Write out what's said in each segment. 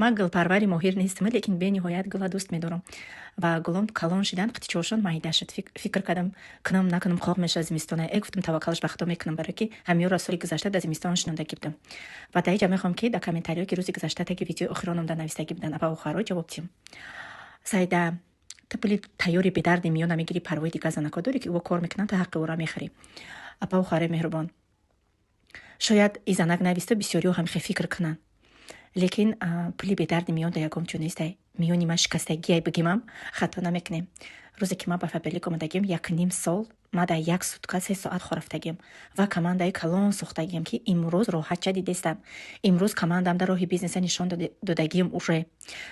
Ман гулпарвари моҳир нестам, лекин бениҳоят гула дӯст медорам. Ва гулом калон шидан, қатичошон майда шуд. Фикр кардам, кунам, накунам, қоқ мешавад зимистона. Э, гуфтам, таваккалаш ба Худо, мекунам, барое ки ҳамёро соли гузашта дар зимистон шинондагӣ будам. Ва дар инҷа мехоҳам, ки дар комментариҳо, ки рӯзи гузашта таги видеои охиронам навистагӣ буданд, апа охаро ҷавоб диҳам. Сайда, ту пули тайёри бедарди миёна мегирӣ, парвои дигар занако дорӣ, ки ӯ кор мекунанд, ту ҳаққи ӯро мехӯрӣ. Апа охарои меҳрубон, шояд и занак нависта, бисёриҳо ҳам хел фикр кунанд, лекин пули бедарди миён дар ягон ҷо нестай. Миёни ман шикастагиай бигимам, хато намекунем. Рӯзе ки ман ба Фаберлик омадагиам, 1,5 сол ман дар як сутка 3 соат хорафтагиам ва командаи калон сохтагиам, ки имрӯз роҳатча дидестам. Имрӯз командам дар роҳи бизнеса нишон додагиам. Уже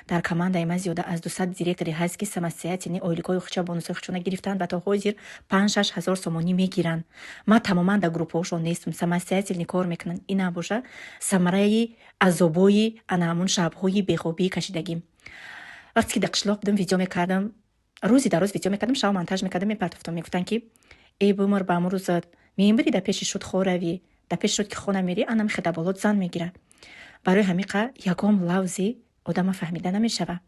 дар командаи ман зиёда аз 200 директори ҳаст, ки самостоятельный ойликҳои худша, бонусҳои худшона гирифтанд ва то ҳозир 5-6 ҳазор сомонӣ мегиранд. Ман тамоман дар группаҳошон нестам, самостоятельный кор мекунанд. Ина боша самараи азобои ана ҳамун шабҳои бехобии кашидагим. Вақте ки дар қишлоқ будам, видео мекардам, рӯзи дар рӯз видео мекардам, шаб монтаж мекардам, мепартофтам. Мегуфтанд, ки эй, бумар, ба ҳамун рӯзат мембирӣ, дар пеши шуд хоравӣ, дар пеши шуд ки хона мерӣ, анам хеда болот зан мегирад. Барои ҳамиқа ягон лавзи одама фаҳмида намешава.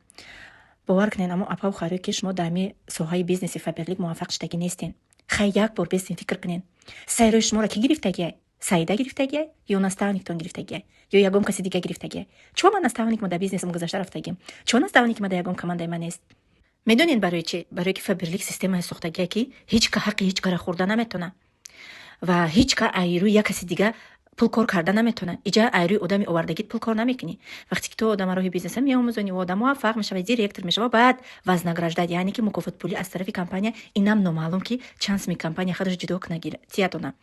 Бовар кунед, амо апау харое, ки шумо дар ҳами соҳаи бизнеси Фаберлик муваффақ шудагӣ нестен, хай, як бор бестен, фикр кунед: сайрои шуморо кӣ гирифтагиай? Саида гирифтагиай ё наставниктон гирифтагиай, ё ягон каси дига гирифтагиай? Чо ман наставник ма дар бизнесам гузашта рафтагим? Чо наставники ма дар ягон командаи ман нест? Медонед барои чӣ? Барое ки Фаберлик системае сохтагие, ки ҳеҷ ка ҳаққи ҳеҷ кара хӯрда наметавонад ва ҳеҷ ка айрӯи як каси дига пул кор карда наметавонад. Иҷа айрӯи одами овардагит пул кор намекунӣ. Вақте ки ту одама роҳи бизнеса меомӯзонӣ, одам муваффақ мешавад, директор мешавад, баъд вознаграждать, яъне ки мукофотпулӣ аз тарафи компания. Инам номаълум, ки чанд суми компания худаш ҷудо куна, тиятона.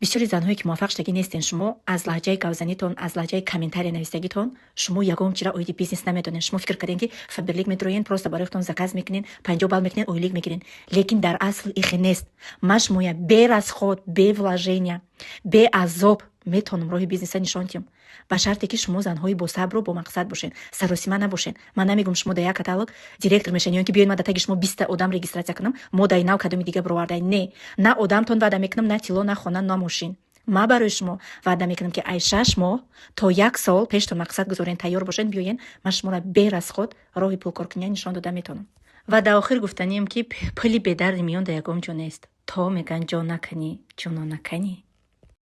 Бисёри занҳое, ки муваффақ шудагӣ нестен, шумо аз лаҳҷаи гавзанитон, аз лаҳҷаи комментария навистагитон, шумо ягон чира оиди бизнес намедонед. Шумо фикр кардем, ки Фаберлик медроен, просто барои худтон заказ мекунен, 50 балл мекунен, ойлик мегирен, лекин дар асл ихе нест. Ма шумоя бе расход, бе вложения, бе азоб метавонам роҳи бизнеса нишон диҳам, ба шарте ки шумо занҳои босабру бо мақсад бошед, саросима набошед. Ман намегӯм, шумо дар як каталог директор мешавед ё ки биёед, ман дар таги шумо 20-та одам регистрация кунам, модаи нав кадоми дига бировардай. Не, на одамтон ваъда мекунам, на тилло, на хона, на мошин. Ман барои шумо ваъда мекунам, ки ай 6 моҳ то як сол пештон мақсад гузорен, тайёр бошед, биёен, ман шуморо бе расход роҳи пулкоркуния нишон дода метавонам. Ва дар охир гуфтанием, ки пули бедарди миён дар ягон ҷо нест. То мегӯянд, ҷо накунӣ, ҷоно наканӣ.